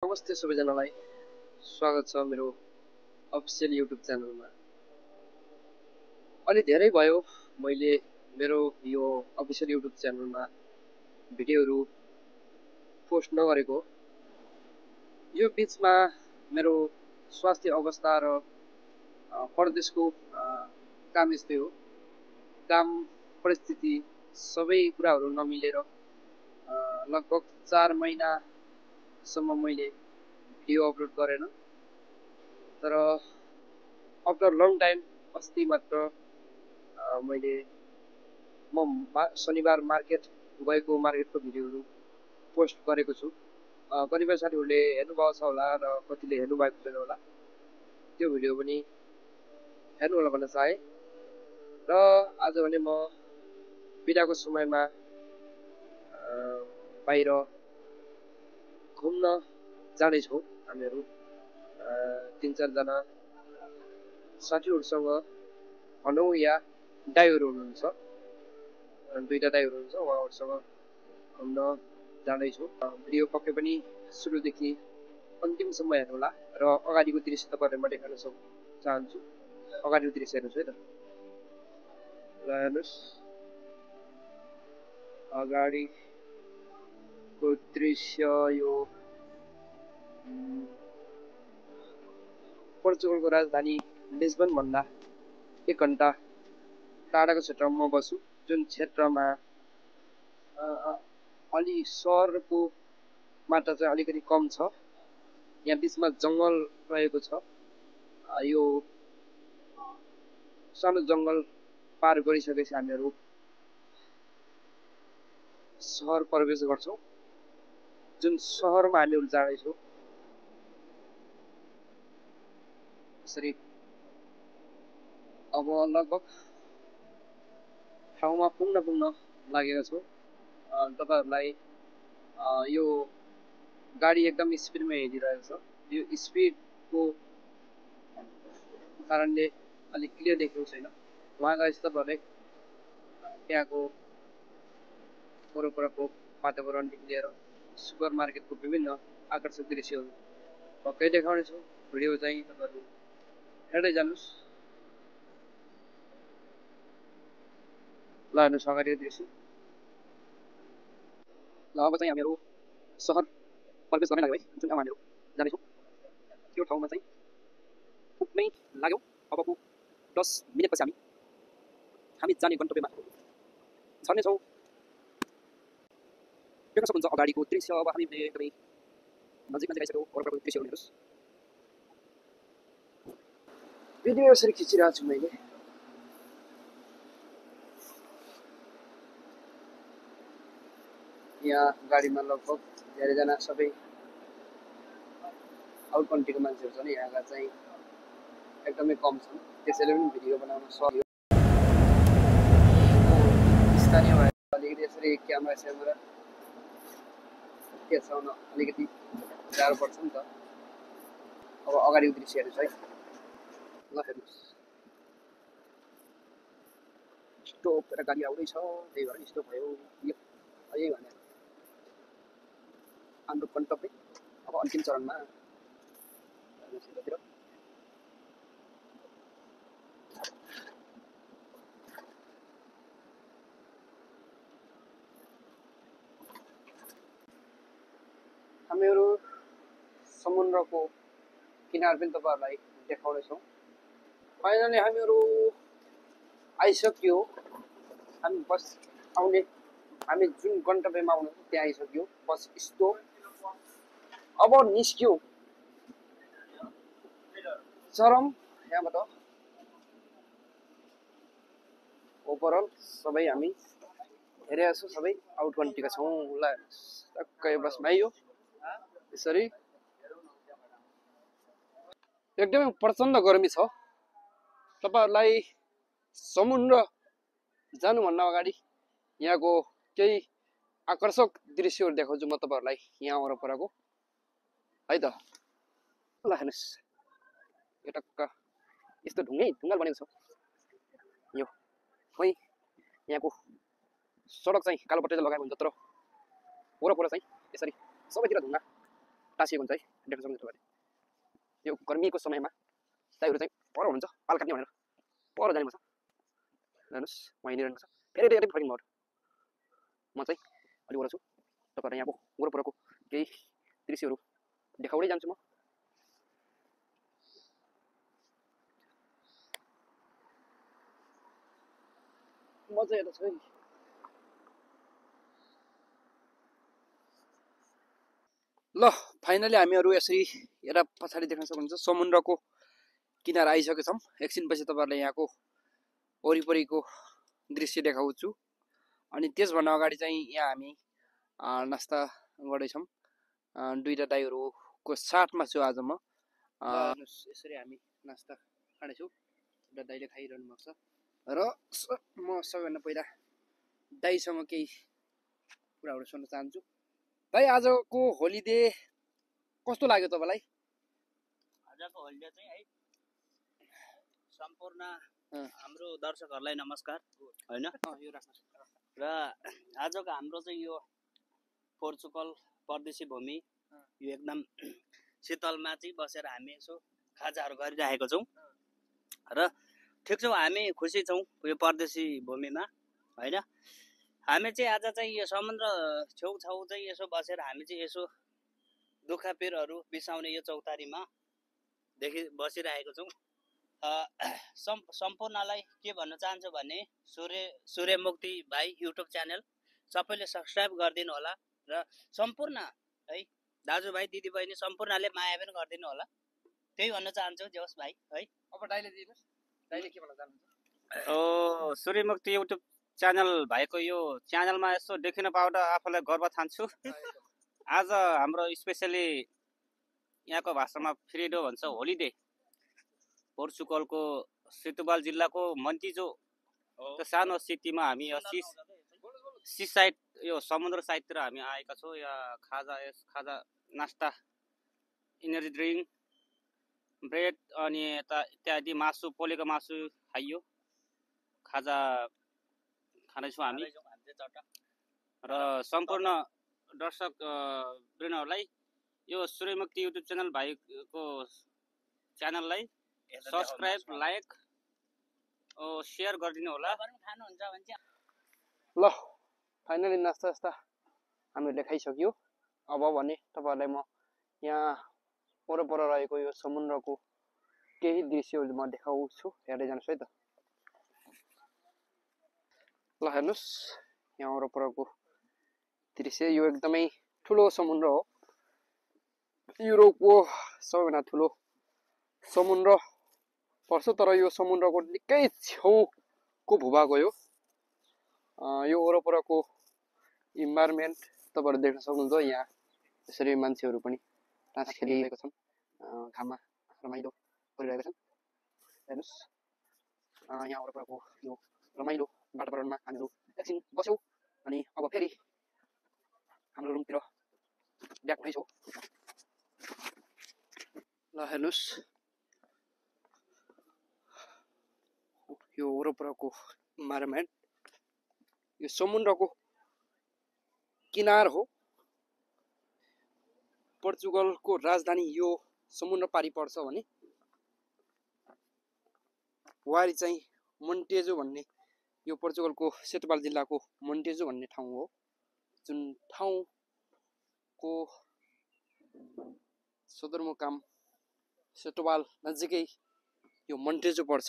नमस्ते सबैजनालाई स्वागत छ मेरो अफिसियल युट्युब च्यानलमा। अलि धेरै भयो मैले मेरो यो अफिसियल युट्युब च्यानलमा भिडियोहरू पोस्ट नगरेको। यो बीचमा मेरो स्वास्थ्य अवस्था र परदेशको काम यस्तै हो। काम परिस्थिति सबै कुराहरू नमिलेर लगभग 4 महिनासम्म मैले भिडियो अपलोड गरेन। तर आफ्टर लङ टाइम अस्ति मात्र मैले शनिबार मार्केट गएको मार्केटको भिडियोहरू पोस्ट गरेको छु। कतिपय साथीहरूले हेर्नुभएको छ होला र कतिले हेर्नु भएको छैन होला। त्यो भिडियो पनि हेर्नु होला भन्न चाहे। र आज भने म बिदाको समयमा बाहिर घुम्न जाँदैछौँ। हामीहरू 3-4 जना साथीहरूसँग भनौँ या दाइहरू हुनुहुन्छ, 2टा दाइहरू हुनुहुन्छ, उहाँहरूसँग घुम्न जाँदैछौँ। भिडियो पक्कै पनि सुरुदेखि अन्तिमसम्म हेर्नुहोला र अगाडिको दृश्य तपाईँहरूलाई म देखाउन चाहन्छु। अगाडिको दृश्य हेर्नुहोस् है त। ल हेर्नुहोस् अगाडिको दृश्य। यो पोर्चुगलको राजधानी लिस्बन भन्दा 1 घण्टा टाढाको क्षेत्रमा म बस्छु, जुन क्षेत्रमा अलि सहरको मात्रा चाहिँ अलिकति कम छ। यहाँ बिचमा जङ्गल रहेको छ। यो सानो जङ्गल पार गरिसकेपछि हामीहरू सहर प्रवेश गर्छौँ, जुन सहरमा हामीहरू जाँदैछौँ। यसरी अब लगभग ठाउँमा पुग्न लागेका छौँ। तपाईँहरूलाई यो गाडी एकदम स्पिडमा हिँडिरहेको छ। यो स्पिडको कारणले अलिक क्लियर देखेको छैन। वहाँ गएपछि तपाईँहरूले त्यहाँको वरपरको वातावरणदेखि लिएर सुपर मार्केटको विभिन्न आकर्षक दृश्यहरू पक्कै देखाउनेछौँ। भिडियो चाहिँ तपाईँहरू हेर्दै जानुहोस्। ल हेर्नुहोस् अगाडिको दृश्य। ल अब चाहिँ हामीहरू सहर प्रवेश गर्न लाग्यो है। जुन ठाउँ हामीहरू जाँदैछौँ त्यो ठाउँमा चाहिँ पुग्नै लाग्यौँ। अबको 10 मिनेटपछि हामी जाने गन्तव्यमा छर्नेछौँ। देख्न सक्नुहुन्छ अगाडिको दृश्य। अब हामी एकदमै नजिक आइसक्यौँ। वरपरको दृश्यहरू हेर्नुहोस्। भिडियो यसरी खिचिरहेको छु मैले। यहाँ गाडीमा लगभग धेरैजना सबै आउट कन्ट्रीको मान्छेहरू छन्। यहाँका चाहिँ एकदमै कम छन्, त्यसैले पनि भिडियो बनाउन सक्यो। स्थानीय भएर अलिकति यसरी क्यामेरा तेर्साउन अलिकति गाह्रो पर्छ नि त। अब अगाडिको दृश्य हेर्नुहोस् है। ल हेर्नुहोस्, स्टोप गरेर गाडी आउँदैछ, त्यही भएर स्टोप भयो। यही भने हाम्रो गन्तव्य अब अन्तिम चरणमा हामीहरू समुद्रको किनार पनि तपाईँहरूलाई देखाउनेछौँ। फाइनली हामीहरू आइसक्यो। हामी जुन गन्तव्यमा आउनु त्यहाँ आइसक्यो। बस स्टोप। अब निस्क्यौँ चरम। यहाँबाट ओभरअल सबै हामी हेरेका छौँ, सबै आउट कन्ट्रीका छौँ। ल टक्कै बसमा आइयो। यसरी एकदमै प्रचण्ड गर्मी छ। तपाईँहरूलाई समुद्र जानुभन्दा अगाडि यहाँको केही आकर्षक दृश्यहरू देखाउँछु म तपाईँहरूलाई यहाँ वरपरको है त। ल हेर्नुहोस्, यो टक्क यस्तो ढुङ्गाल बनेको छ। यो खै यहाँको सडक चाहिँ कालो पट्टी लगाएको हुन्छ, तर वरपर चाहिँ यसरी सबैतिर ढुङ्गा टाँसिएको हुन्छ है, देख्न सक्नुहुन्छ तपाईँले। यो गर्मीको समयमा दाइहरू चाहिँ पर हुनुहुन्छ पाल काट्ने भनेर पर जाने पर्छ। हेर्नुहोस् उहाँ हिँडिरहनु छ, फेरि धेरै फर्किनु भयो। म चाहिँ अलिक वरछु, तपाईँहरूलाई यहाँको वरपरको केही दृश्यहरू देखाउँदै जान्छु म। मजा हेर्नु छ है। ल फाइनली हामीहरू यसरी यता पछाडि देख्न सक्नुहुन्छ समुद्रको किनारा आइसकेका छौँ। एकछिनपछि तपाईँहरूलाई यहाँको वरिपरिको दृश्य देखाउँछु। अनि त्यसभन्दा अगाडि चाहिँ यहाँ हामी नास्ता गर्दैछौँ। दुईवटा दाइहरूको साथमा छु आज म। यसरी हामी नास्ता खाँदैछौँ, एउटा दाइले खाइरहनु भएको छ र म सबैभन्दा पहिला दाइसँग केही कुराहरू सुन्न चाहन्छु। दाइ, आजको होलिडे कस्तो लाग्यो तपाईँलाई? आजको होलिडे चाहिँ है सम्पूर्ण हाम्रो दर्शकहरूलाई नमस्कार होइन। र आजको हाम्रो चाहिँ यो पोर्चुगल परदेशी भूमि यो एकदम शीतलमा चाहिँ बसेर हामी यसो खाजाहरू गरिरहेको छौँ र ठिक छौँ, हामी खुसी छौँ यो परदेशी भूमिमा होइन। हामी चाहिँ आज चाहिँ यो समुद्र छेउछाउ चाहिँ यसो बसेर हामी चाहिँ यसो दुःख पिरहरू बिसाउने यो चौतारीमा बसिरहेको छौँ। सम्पूर्णलाई के भन्न चाहन्छु भने सूर्यमुक्ति भाइ युट्युब च्यानल सबैले सब्सक्राइब गरिदिनु होला र सम्पूर्ण है दाजुभाइ दिदीबहिनी सम्पूर्णले माया पनि गरिदिनु होला, त्यही भन्न चाहन्छु। जोस् भाइ है। अब दाइले दिनुहोस्, दाइले के भन्न चाहनुहुन्छ? सूर्यमुक्ति युट्युब च्यानल भाइको यो च्यानलमा यसो देखिन पाउँदा आफूलाई गर्व ठान्छु। आज हाम्रो स्पेसली यहाँको भाषामा फ्रिडो भन्छ, होलिडे पोर्चुगलको सेतुबाल जिल्लाको मन्टिजो सानो सिटीमा हामी सी साइड यो समुद्र साइडतिर हामी आएका छौँ। यहाँ खाजा नास्ता, इनर्जी ड्रिङ्क, ब्रेड अनि इत्यादि मासु, पोलेको मासु खाइयो, खाजा खाँदैछौँ हामी। र सम्पूर्ण दर्शक वृन्दहरूलाई यो सूर्यमुक्ति युट्युब च्यानल भाइको च्यानललाई सब्सक्राइब, लाइक, सेयर गरिदिनु होला। ल फाइनली नास्ता हामीहरूले खाइसक्यो। अब भने तपाईँहरूलाई म यहाँ वरपर रहेको यो समुद्रको केही दृश्यहरू म देखाउँछु, हेर्दै जानुहोस् है त। ल हेर्नुहोस् यहाँ वरपरको दृश्य, यो एकदमै ठुलो समुद्र हो। युरोपको सबैभन्दा ठुलो समुद्र पर्छ, तर यो समुद्रको निकै छेउको भूभाग हो यो। यो वरपरको इन्भाइरोमेन्ट तपाईँहरू देख्न सक्नुहुन्छ। यहाँ यसरी मान्छेहरू पनि टाँस खेलिरहेका छन्, घाममा रमाइलो गरिरहेका छन्। हेर्नुहोस् यहाँ वरपरको यो रमाइलो वातावरणमा हामीहरू एकछिन बस्यौँ अनि अब फेरि हाम्रो रुमतिर ब्याक हुनेछौँ। ल हेर्नुहोस् यो वरपरको इन्भाइरोमेन्ट, यो समुद्रको किनार हो। पोर्चुगलको राजधानी यो समुद्र पारी पर्छ भने वारी चाहिँ मोन्टेजो भन्ने, यो पोर्चुगलको सेतुबाल जिल्लाको मोन्टेजो भन्ने ठाउँ हो, जुन ठाउँको सदरमुकाम सेतुबाल नजिकै यो मोन्टेजो पर्छ।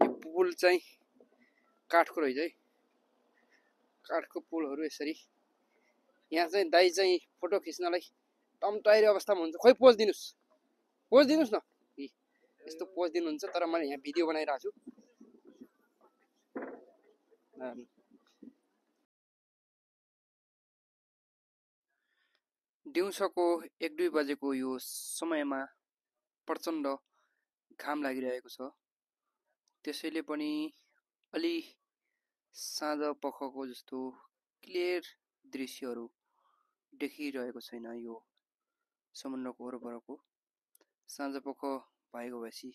यो पुल चाहिँ काठको रहेछ है, काठको पुलहरू यसरी। यहाँ चाहिँ दाइ चाहिँ फोटो खिच्नलाई तम्ताइरे अवस्थामा हुन्छ। खोइ पोज दिनुहोस् न, यस्तो पोज दिनुहुन्छ, तर मैले यहाँ भिडियो बनाइरहेको छु। दिउँसोको 1-2 बजेको यो समयमा प्रचण्ड घाम लागिरहेको छ, त्यसैले पनि अलि साँझ पखको जस्तो क्लियर दृश्यहरू देखिरहेको छैन। यो समुद्रको वरपरको साँझ पख भएको भएपछि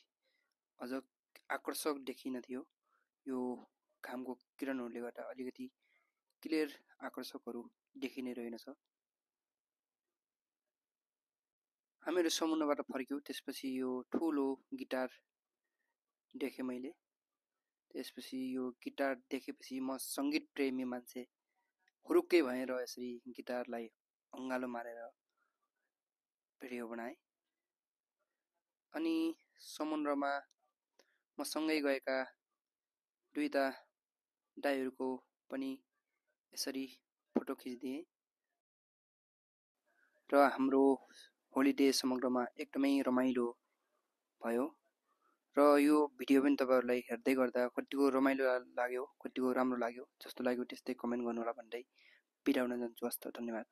अझ आकर्षक देखिन थियो। यो घामको किरणहरूले गर्दा अलिकति क्लियर आकर्षकहरू देखिने रहेनछ। हामीहरू समुद्रबाट फर्क्यौँ। त्यसपछि यो ठुलो गिटार देखेँ मैले। त्यसपछि यो गिटार देखेपछि म सङ्गीत प्रेमी मान्छे हुरुक्कै भएर यसरी गिटारलाई अँगालो मारेर भिडियो बनाएँ। अनि समुद्रमा मसँगै गएका दुईटा दाइहरूको पनि यसरी फोटो खिचिदिएँ र हाम्रो होलिडे समग्रमा एकदमै रमाइलो भयो। र यो भिडियो पनि तपाईहरुलाई हेर्दै गर्दा कतिको रमाइलो लाग्यो, कतिको राम्रो लाग्यो, जस्तो लाग्यो त्यस्तै कमेन्ट गर्नु होला भन्दै बिदा हुन जान्छु। हस्त, धन्यवाद।